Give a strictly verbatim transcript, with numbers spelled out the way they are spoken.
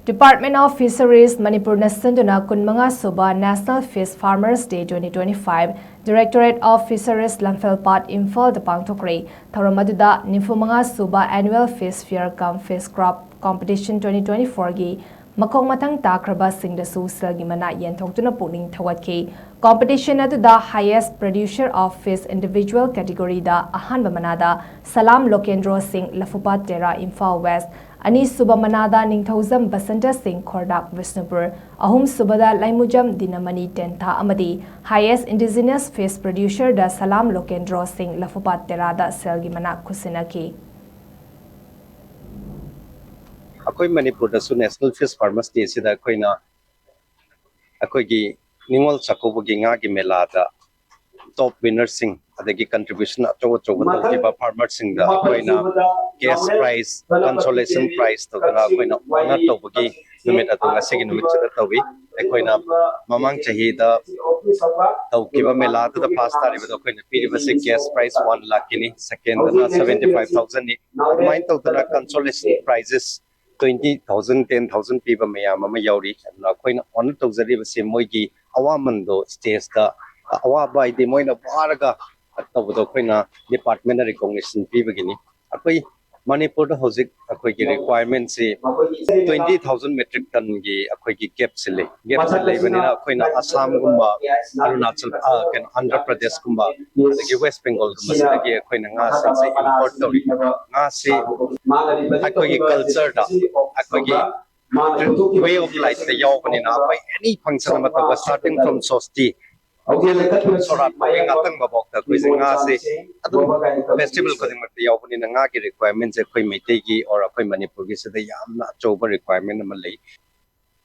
Department of Fisheries ꯃꯅꯤꯄꯨꯔꯅ ꯁꯤꯟꯗꯨꯅ ꯀꯨꯟꯃꯉꯥ ꯁꯨꯕ National Fish Farmers Day twenty twenty-five Directorate of Fisheries ꯂꯝꯐꯦꯜꯄꯥꯠ ꯏꯝꯐꯥꯜꯗ ꯄꯥꯡꯊꯣꯛꯈ꯭ꯔꯦ꯫ ꯊꯧꯔꯝ ꯑꯗꯨꯗ ꯅꯤꯐꯨ ꯃꯉꯥ ꯁꯨꯕ Annual Fish Fair cum Fish Crop Competition twenty twenty-four ꯒꯤ ꯃꯈꯣꯡ ꯃꯊꯪ ꯇꯥꯈ꯭ꯔꯕꯁꯤꯡꯗꯁꯨ ꯁꯦꯜꯒꯤ ꯃꯅꯥ ꯌꯦꯟꯊꯣꯛꯇꯨꯅ ꯄꯨꯛꯅꯤꯡ ꯊꯧꯒꯠꯈꯤ꯫ Competition ꯑꯗꯨꯗ Highest Producer of Fish Individual category ꯗ ꯑꯍꯥꯟꯕ ꯃꯅꯥꯗ ꯁꯂꯥꯝ ꯂꯣꯀꯦꯟꯗ꯭ꯔꯣ ꯁꯤꯡ, ꯂꯐꯨꯄꯥꯠ ꯇꯦꯔꯥ, ꯏꯝꯐꯥꯜ ꯋꯦꯁ꯭ꯠ, ꯑꯅꯤꯁꯨꯕ ꯃꯅꯥꯗ ꯅꯤꯡꯊꯧꯖꯝ ꯕꯁꯟꯇ ꯁꯤꯡ, ꯈꯣꯔꯗꯥꯛ, ꯕꯤꯁꯅꯨꯄꯨꯔ, ꯑꯍꯨꯝꯁꯨꯕꯗ ꯂꯩꯃꯨꯖꯝ ꯗꯤꯅꯃꯅꯤ, ꯇꯦꯟꯊꯥ, ꯑꯃꯗꯤ Highest Indigenous Fish Producer ꯗ ꯁꯂꯥꯝ ꯂꯣꯀꯦꯟꯗ꯭ꯔꯣ ꯁꯤꯡ, ꯂꯐꯨꯄꯥꯠ ꯇꯦꯔꯥꯗ ꯁꯦꯜꯒꯤ ꯃꯅꯥ ꯈꯨꯠꯁꯤꯟꯅꯈꯤ꯫ ꯑꯩꯈꯣꯏ ꯃꯅꯤꯄꯨꯔꯗꯁꯨ National Fish Farmers Day ꯁꯤꯗ ꯑꯩꯈꯣꯏꯅ ꯑꯩꯈꯣꯏꯒꯤ ꯅꯤꯉꯣꯜ ꯆꯥꯛꯀꯧꯕꯒꯤ ꯉꯥꯒꯤ ꯃꯦꯂꯥꯗ top winner ꯁꯤꯡ ꯑꯗꯒꯤ contribution ꯑꯆꯧ ꯑꯆꯧꯕ ꯇꯧꯈꯤꯕ farmer ꯁꯤꯡꯗ ꯑꯩꯈꯣꯏꯅ cash prize, consolation prize ꯇꯧꯗꯅ ꯑꯩꯈꯣꯏꯅ honour ꯇꯧꯕꯒꯤ ꯅꯨꯃꯤꯠ ꯑꯗꯨ ꯉꯁꯤꯒꯤ ꯅꯨꯃꯤꯠꯁꯤꯗ ꯇꯧꯏ꯫ ꯑꯩꯈꯣꯏꯅ ꯃꯃꯥꯡ ꯆꯍꯤꯗ ꯇꯧꯈꯤꯕ ꯃꯦꯂꯥꯗꯨꯗ pass ꯇꯥꯔꯤꯕꯗꯣ ꯑꯩꯈꯣꯏꯅ ꯄꯤꯔꯤꯕꯁꯤ cash prize one ꯂꯥꯈꯀꯤꯅꯤ, secondꯗꯅ seventy five thousandꯅꯤ꯫ ꯑꯗꯨꯃꯥꯏꯅ ꯇꯧꯗꯅ consolation prizes twenty thousand, ten thousand ꯄꯤꯕ ꯃꯌꯥꯝ ꯑꯃ ꯌꯥꯎꯔꯤ꯫ ꯑꯗꯨꯅ ꯑꯩꯈꯣꯏꯅ honour ꯇꯧꯖꯔꯤꯕꯁꯤ ꯃꯣꯏꯒꯤ ꯑꯋꯥꯃꯟꯗꯣ stageꯇ, ꯑꯋꯥꯕ ꯍꯥꯏꯗꯤ ꯃꯣꯏꯅ ꯋꯥꯔꯒ ꯇꯧꯕꯗꯣ ꯑꯩꯈꯣꯏꯅ departmentꯅ recognition ꯄꯤꯕꯒꯤꯅꯤ꯫ ꯑꯩꯈꯣꯏ ꯃꯅꯤꯄꯨꯔꯗ ꯍꯧꯖꯤꯛ ꯑꯩꯈꯣꯏꯒꯤ requirementꯁꯤ twenty thousand metric tonꯒꯤ ꯑꯩꯈꯣꯏꯒꯤ gapꯁꯤ ꯂꯩ꯫ Gapꯁꯤ ꯂꯩꯕꯅꯤꯅ ꯑꯩꯈꯣꯏꯅ ꯑꯁꯥꯝꯒꯨꯝꯕ, ꯑꯔꯨꯅꯥꯆꯜ, ꯑ, ꯀꯩꯅꯣ, ꯑꯟꯙ꯭ꯔ ꯄ꯭ꯔꯗꯦꯁꯀꯨꯝꯕ, ꯑꯗꯒꯤ ꯋꯦꯁ꯭ꯠ ꯕꯦꯡꯒꯣꯜꯒꯨꯝꯕꯁꯤꯗꯒꯤ ꯑꯩꯈꯣꯏꯅ ꯉꯥꯁꯤꯡꯁꯦ import ꯇꯧꯔꯤ꯫ ꯉꯥꯁꯤ ꯑꯩꯈꯣꯏꯒꯤ cultureꯗ, ꯑꯩꯈꯣꯏꯒꯤ way of lifeꯇ ꯌꯥꯎꯕꯅꯤꯅ ꯑꯩꯈꯣꯏ any function ꯑꯃ ꯇꯧꯕ, starting from ꯁꯣꯁꯇꯤ, ꯁꯣꯔꯥꯠ ꯐꯥꯎꯒꯤ ꯉꯥꯇꯪꯕ ꯐꯥꯎꯗ ꯑꯩꯈꯣꯏꯁꯦ ꯉꯥꯁꯦ ꯑꯗꯨꯝ festival ꯈꯨꯗꯤꯡꯃꯛꯇ ꯌꯥꯎꯕꯅꯤꯅ ꯉꯥꯒꯤ requirementꯁꯦ ꯑꯩꯈꯣꯏ ꯃꯩꯇꯩꯒꯤ or ꯑꯩꯈꯣꯏ ꯃꯅꯤꯄꯨꯔꯒꯤꯁꯤꯗ ꯌꯥꯝꯅ ꯑꯆꯧꯕ requirement ꯑꯃ ꯂꯩ꯫